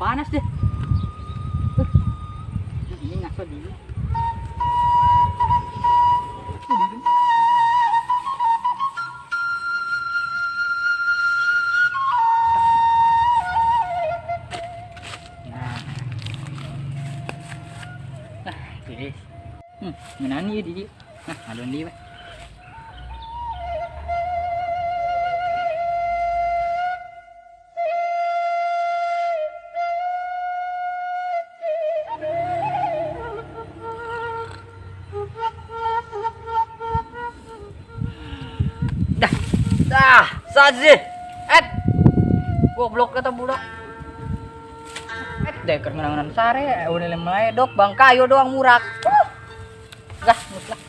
Panas deh. Ini ngaso di. Nah. Nah, guys. Ngeunaan ieu di dieu. Nah, alun deui we. Dah. Dah, saja. Et. Goblok kata budak. Et deh keur ngeunaan sare, udah meledok bang kayu doang murak. Dah, geus lah.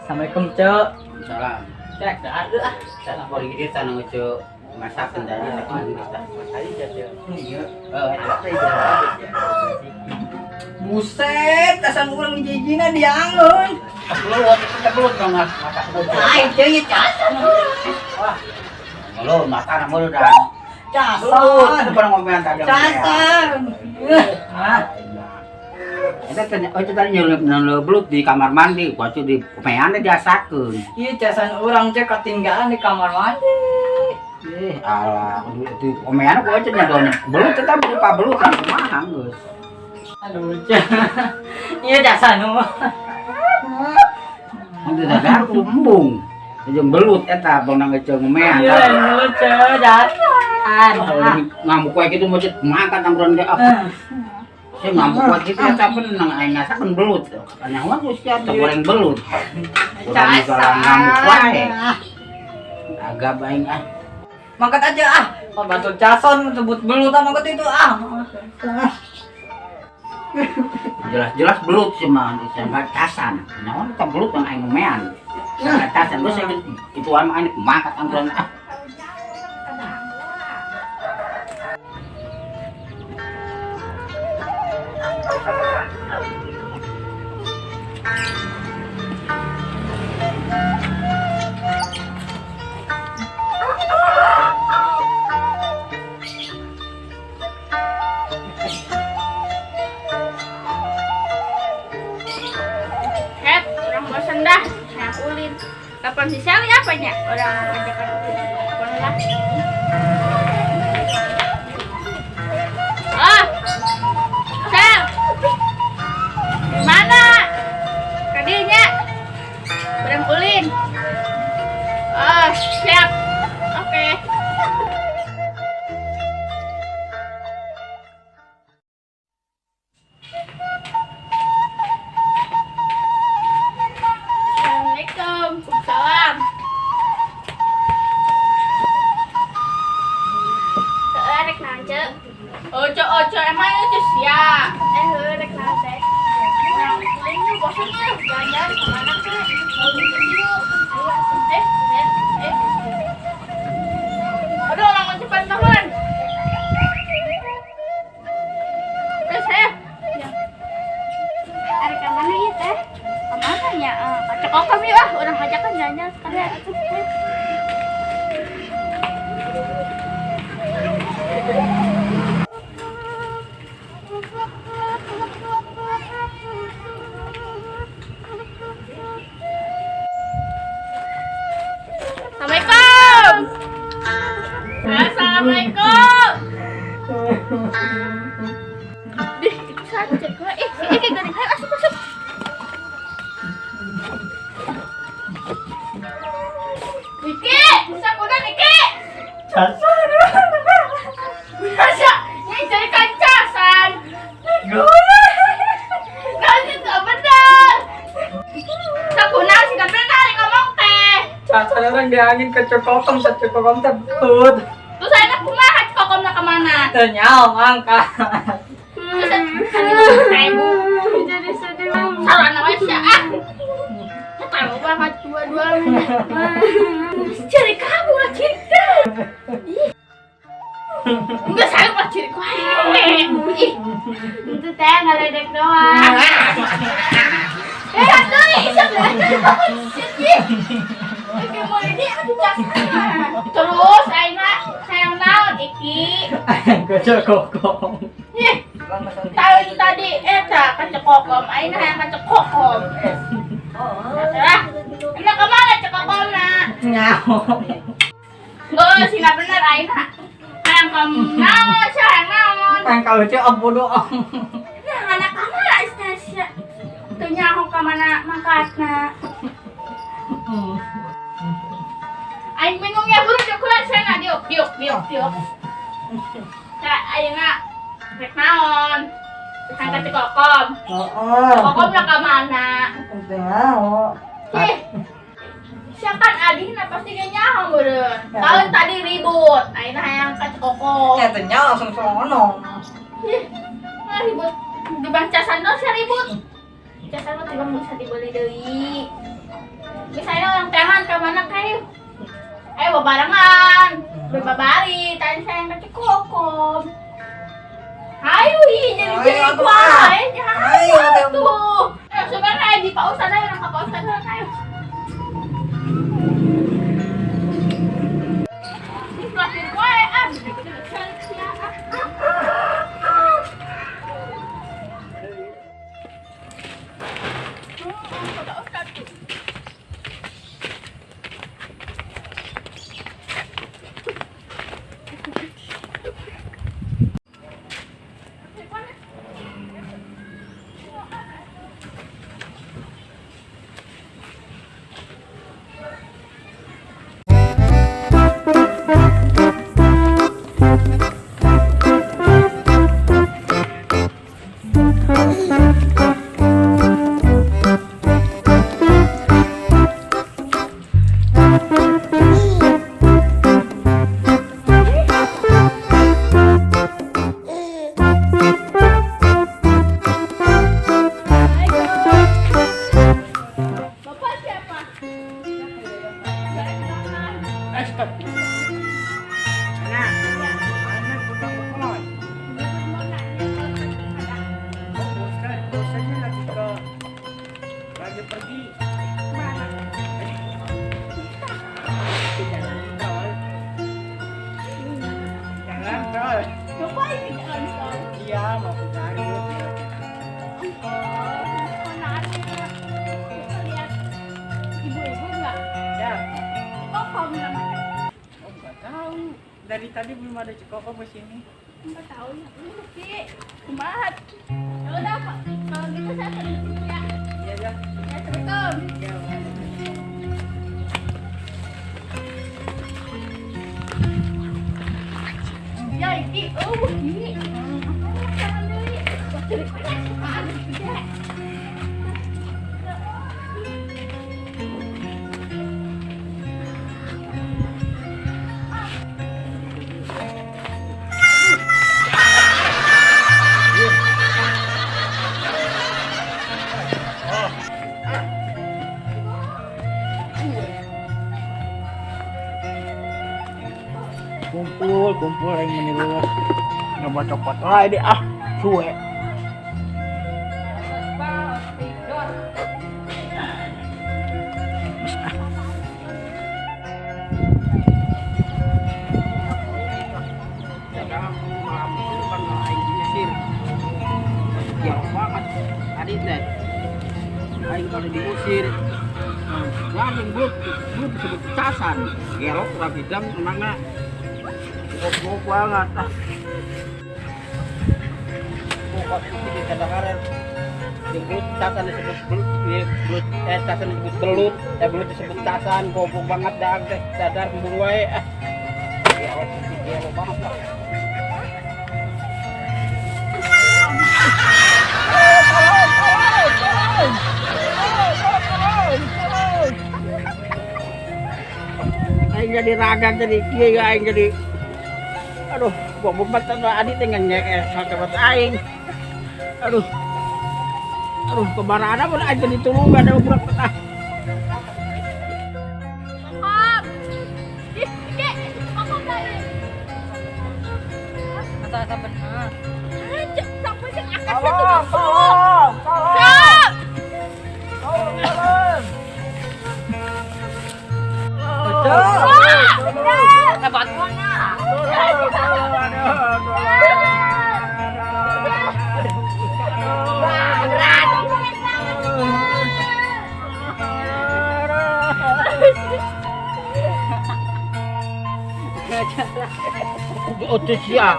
Assalamualaikum, Cek. Salam. Cek, dah ada ah. Salah boleh gitu tanah ngece masak sendiri tapi geus tah. Iya. Eh, eta teh ya. Buset, tasan urang hiji-hijina diangeun. Keluar itu teh belut dong ah, masak belut. Ai, ceu ieu casan. Wah. Mulut mata mulut dan. Belut Casan. itu barang ngomean tadi. Casan. Ah, Eta teh oh itu tadi nyeleup belut di kamar mandi, kuacu di komean diasakeun. ieu casan urang cek ketinggalan di kamar mandi. Eh, alah, itu komean kuacu nyadon. Belut tetap berupa belut kan kumaha geus. Aduh, cek. Ieu casan mah. Itu dadar kudu embung. Jeung belut eta bang ngece ngomean. Iya, lucu, casan. Ngamuk wae kitu mah cek makan tangguran ge ah. Saya ngamuk wae kitu eta nang aing ngasakeun belut. Nyawa ku sia teh goreng belut. Urang misalnya ngamuk wae. Agak aing ah. Mangkat aja ah. Oh, batu cason sebut belut ah mangkat itu ah. Jelas-jelas belut sih mah disangka casan. Nyawa eta belut nang aing ngomean. Sangka casan geus itu mah aing mangkat tangguran ah. Het, orang bosan dah, saya ulin. Kapan si Sally apanya? Orang ajakan ulin. Telepon lah. Ah, Sel, mana? Kadinya, orang ulin. Ah, siap. Oke. Assalamualaikum. Salam. Heeh, rek naon, Ceu? Ojo ojo emang itu siap. Eh, heuh, rek naon teh? Orang ulin tuh bosan ya, jalan-jalan kemana kek? Mau gitu yuk. Ayo atuh. Eh, eh, eh. Aduh, orang mau cepat telepon. Terus saya, Ya. Arek ka mana ieu teh? kemana ya? Kacau kok kami ah, orang ajakan jalan-jalan sekalian. Ayo atuh. Ayo. Assalamualaikum. Assalamualaikum. Dih, itu saja gue. Eh, si Ike geuning. Ayo asup asup. Iki, bisa kuda Iki. Casan. Biasa, ini jadi kancasan. Nah, itu nggak benar. Sakuna sih nggak benar ngomong teh. Casan orang diangin ke cekokom, cekokom teh belut. Terus saya nak kumaha cekokomna kemana? Teu nyaho mangkat. Terus seribu. Jadi sedih. Sarana wae sia ah. Ya tahu banget dua-dua. Cari kamu lah cinta. Ih. Enggak saya mah ciri wae. Ih, Itu teh ngaledek doang. Eh, deui, isep deui. Iki mulai di casan. Terus ayeuna hayang naon Iki? Kocok kokom. Ih, tahun tadi eta ka Cekokom, ayeuna hayang ka Cekokom. Lah, enak ka mana Cekokomna? Nyaho. Geus, sina bener ayeuna. Hayang ka naon, sia hayang naon? Hayang ka eueuh om bodoh. Nah, anak ka mana sia? Teu nyaho ka mana mangkatna. Aing bingung ya buru diuk lah sana diuk diuk diuk diuk. Ka ayeuna rek naon? Hayang ka Cekokom. Heeh. Cekokom lah ka mana? Teu nyaho. Ih, siapa kan adihna pasti ge nyaho meureun. Tahun tadi ribut, ayeuna hayang ka Cekokom. Ya teu nyaho langsung sono. Ih, nah ribut di bang casan doang sia ribut. Casan mah tibang bisa dibeli deui. Misalnya orang tehan ka mana kayu? Ayo babarengan, berbabari, tadi saya yang ke Cekokom. Ayo ih, jadi Ayo, jadi atuh, kuah, ah. ayo Ayo, atuh. tuh. Ayo sebenarnya ayo di Pak Ustad ayo ke Pak Ustad ayo. Ini pelakir gue, ah, gede-gede, ah. Pak Ustad. Bapak siapa? Anak, anak bukan bekon. Oh, bosan, bosannya lagi pergi. Mana? Di jalan tol. Jalan tol. Bapak ini jalan tol. Iya, mau ke Garut. Oh, nanya. Bapak lihat ibu-ibu nggak? Ya. Kokom namanya. Oh, nggak tahu. Dari tadi belum ada Cekokom ke sini. Nggak tahu ya. Ini sih. Kumaha. Ya udah, Pak. Kalau gitu saya permisi dulu ya. Iya, ya. Ya, Assalamualaikum. Iya. Ya, ini. Oh, ini. Apa jangan deui. Ceritanya sukaan gede. Kumpul, kumpul yang meniru. Nyoba copot lah ini ah, suwe. Ya banget tadi teh. Aing kalau diusir, langsung belut, belut disebut casan. Gelok orang hidang emangnya goblok banget ah. Pokok itu di kadang-kadang belut casan disebut belut, belut casan disebut belut, belut disebut casan, goblok banget dah teh, dadar embung wae ah. Gelok, gelok banget lah. Aing jadi raga jadi kieu aing jadi aduh goblok banget atuh adi teh ngengek sahabat aing. Aduh. Aduh kemana pun aing jadi tulungan ada budak ah. Kokom. Ih, Iki, kokom lagi. Kata-kata benar. Cek, sampai sing akasnya tuh. Tolong, tolong. Cek. Oh, tuh sia.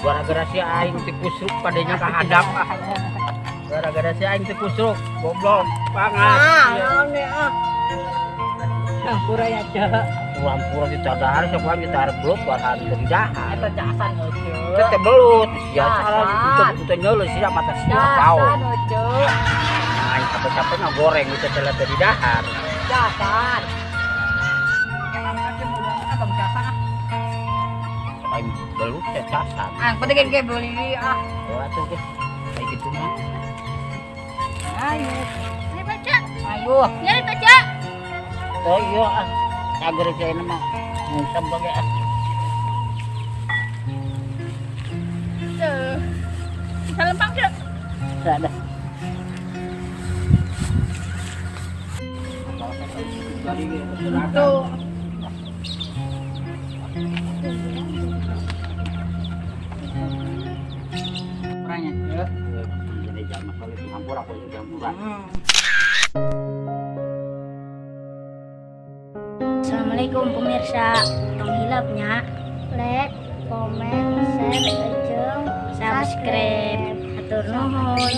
Gara-gara si aing teu kusruk padanya kahadap ah. Gara-gara si aing teu kusruk, goblok banget. Ah, naon ah. Hampura ya, Cek. Hampura kita dahar, sok wae kita harap belut bahan teu didahar. Eta casan, Oce. Teu teh belut, sia salah Casan. itu teu nyeuleuh sia mata sia bau. Casan, Oce. Aing capek-capek ngagoreng itu teh teu didahar. Casan. Casan ah. Aing belut teh casan. Ah, penting kan beli ah. Oh, atuh geus. Kayak gitu mah. Ayo. Ayo baca. Ayo. Nyari baca. Oh iya ah. Cager saya mah. Ngusam bae ah. Tuh. Bisa lempang, Cek. Ada. Tuh. Kurangnya, Cek. Jadi jangan masalah itu hampura aku juga hampura. Assalamualaikum pemirsa. Tong hilapnya Like, comment, share, jeung subscribe. Hatur nuhun.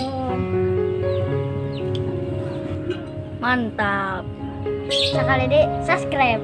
Mantap. Sekali deh subscribe.